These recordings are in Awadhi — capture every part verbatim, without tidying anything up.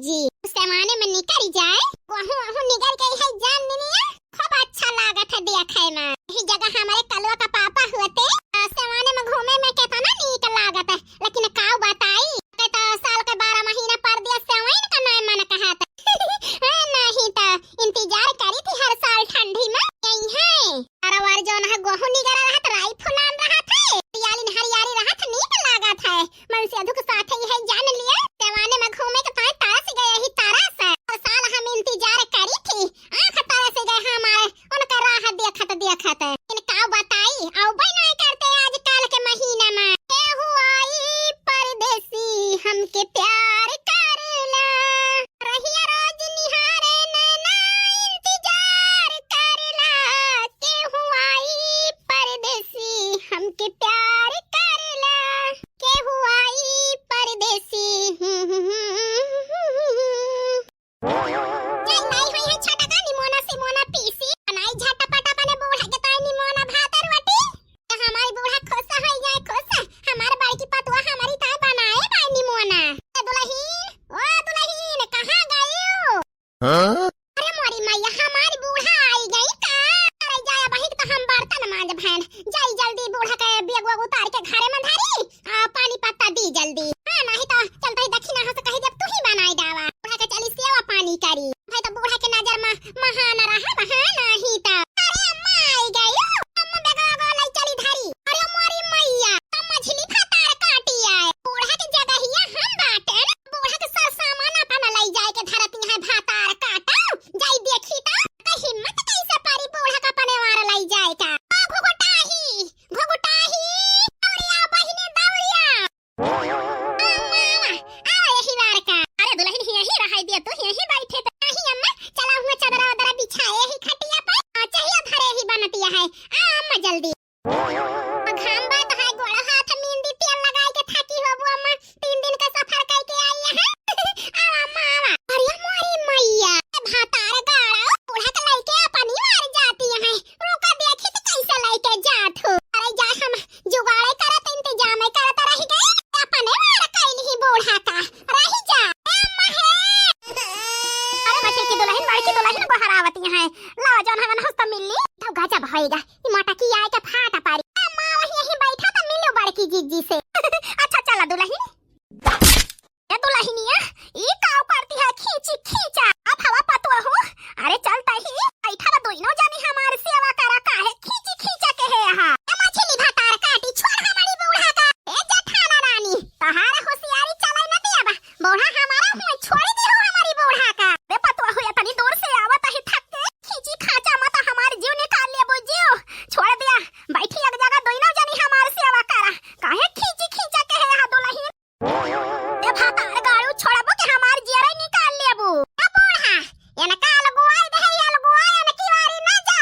जी, सेवाने में निकल जाए, वहू वहू निकल गई है जान निनिया। खूब अच्छा लागत है देखे में। यही जगह हमारे कलवा का पापा हुए थे, आ, सेवाने में घूमे में कितना नीक लागत है, लेकिन काऊ बताई, के तो साल के बारह महीना पर दिया सेवाइन का नाय मन कहत। हाँ, नहीं तो इंतजार करी थी हर साल ठंडी में। यही है। अरे वार जौन है गोहू निगर रहत, राई फुलान रहत है, हरियाली न हरियाली रहत, नीक लागत है। मन से अधुक साथे ही है जान लिए, सेवाने में घूमे के ताई तरस गए ही तरस। हर साल हम इंतजार करी थी, आँख तरस गए हमारे, उनका राह देखत देखत। इनका बताई, अउबे नाय करते आजकल के महीना में। केहू आई परदेसी हमके प्यार करेला, रहिया रोज निहारे नैना इंतजार करेला। केहू आई परदेसी हमके प्यार करेला, केहू आई परदेसी। जाई लाई होई है छोटका निमोना सिमोना पीसी, बनाई झटपट अपने बूढ़ा के ताई निमोना भात रोटी। हमारी बूढ़ा खुश होई जाए, खुश। हमार बड़की पतुआ हमारी ताई बनाए बाई निमोना। ए दुलहिन, ओ दुलहिन, कहाँ गइउ? हाँ? अरे मोरी मैया, हमारी बूढ़ा आई गई का? अरे जाए बहिक तो हम बर्तन मांज भैन। जाई जल्दी बूढ़ा के बेग वेग उतार के घरे में धरी। आ, पानी पत्ता दी जल्दी। हाँ, नहीं तो चलते ही दक्षिणा हो से कही जब तू ही बनाई डावा। बूढ़ा के चली सेवा पानी करी। भाई तो बूढ़ा के नजर में महान रहा, वहाँ नहीं तो। अरे अम्मा आई गई, अम्मा बेगा गो लाई चली धरी। अरे मोरी मैया, तो मझली भातार काटी आए। बूढ़ा के जगहिया हम बाटेन, बूढ़ा के सर सामान अपन लाई जाए के धरती है भातार काटा। जाई देखी तो, तो हिम्मत कैसे पारी बूढ़ा का पनेवार लाई जाए का। ओ घुघुटाही, घुघुटाही, दौड़िया बहिने दौड़िया। आवा, आवा, आवा यही बार का। अरे दुलहिन, हियही रहाई दिया, तू हियही बैठे तो। नहीं अम्मा, चला हुआ चदरा वदरा बिछाए ही खटिया पर। आ, चाहिए धरे ही बनतिया है। आ अम्मा जल्दी। घाम बात है, गोड़ हाथ मेहंदी तेल लगाई के थाकी होबू अम्मा, तीन दिन का सफर करके आई है। आवा अम्मा, आवा। अरे मोरी मैया, भातार गाड़ा, बूढ़ा के लइके अपनी मार जाती है। रुका देखी तो कैसे लइके जात हो। अरे जा हम जुगाड़े करत, इंतजामे करत रह गए। अपने वार कइल ही बूढ़ा का। रही जा। ए अम्मा हे। अरे बच्चे की दुलहिन, बड़की दुलहिन को हरावती है। लावा जौन हवन हुस्ता मिल्ली। तो गजब होइगा। ई मोटा की आए के फाटा पारी। ए अम्मा वही यहीं बैठा तो मिलो बड़की जिज्जी से। अच्छा चला दुलहिन। ए दुलहिनिया, ई काव करती है खींची खींचा? अब हवा पतुआ हो। अरे चल तही, बैठा बा दोनों जानी हमार सेवा करा, काहे खींची खींचा के है यहाँ? ए मछली भतार काटी, छोड़ हमारी बूढ़ा का। ए जेठाना रानी, तहार होशियारी चले न दिया बा। बूढ़ा हमारा हुए, छोड़ दियो हमारी बूढ़ा का। बे पतुआ हो, इतनी दूर से आवत ही थक के, खींची खाचा मत हमार जीव निकाल लेबो जीव। छोड़ दिया, बैठी एक जगह दोनों जानी हमार सेवा करा। काहे खींची खींचा के है यहाँ दुलहिन? ए भातार गाड़ू छोड़बो के हमार जियरे निकाल लेबू। ए बूढ़ा, एनका अलगुआई दे है, अलगुआई एनकी वारी ना जा।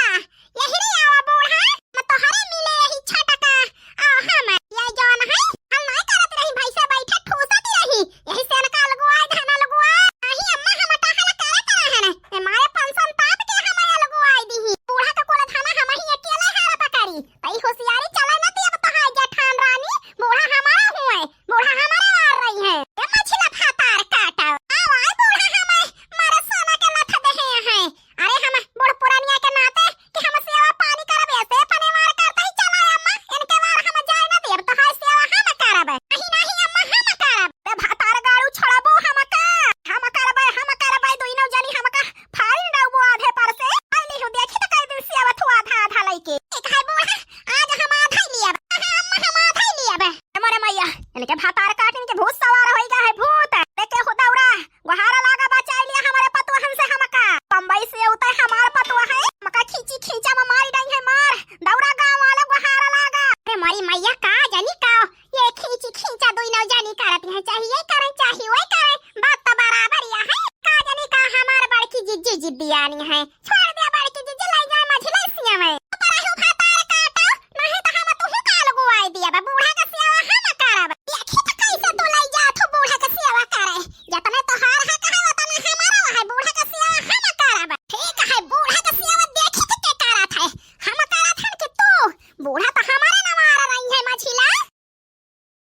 यही रे आवा बूढ़ा, हम तोहरे मिले यही छटका। आ हम, ये जौन है, हल नाय करत रही, भैंसे बैठे ठूसत रही। यही से एनका अलगुआई दे, ना अलगुआई। नाही अम्मा, हम टहल करे करे हन। ए मारे पंसन ताप के हम अलगुआई दीही। बूढ़ा के कोला धाना हम ही अकेले हार पकड़ी। तई होशियारी चले न दियब तहार जेठान रानी, बूढ़ा हमारा हुए, बूढ़ा हमारे वार रही है। ए मछला भातार काटा, आव आय बूढ़ा हमें मारे सोना के लथ देहे हैं। अरे हम बूढ़ पुरानिया के नाते कि हम सेवा पानी करब, ऐसे पनेवार करते ही चला अम्मा, इनके वार हम जाए न देब, तहार सेवा हम करब। नहीं, नहीं अम्मा, हम करब। ए भातार गाड़ू छोड़बू हमका, हम करबे, हम करबे, दुइनो जनी हमका फारिन रउबो आधे पर से। आइली हूँ, देखी त कई दिन से आवत हूँ आधा आधा लइके। ठीक है बूढ़ा, आज हम आधा ही लियब। हाँ, अम्मा, हम आधा ही लियब। ए मोरे मैया, इनके भातार काट, इनके भूत सवार होई गा है, भूत। लेके हो दौरा, गोहारा लागा, बचाई लिया हमारे पतुहन से हमका। बम्बई से उतरे हमार पतुआ है, हमका खींची खींचा में मारी डाई है मार। दौरा गाँव वाले गोहारा लागा। ए मोरी मैया, का जानी का, ये खींची खींचा दुइनो जानी करत है, चाहे ये करे, चाहे वो करे, बात तो बराबर या है। का जानी का हमार बड़की जिज्जी जिद्दियानी है।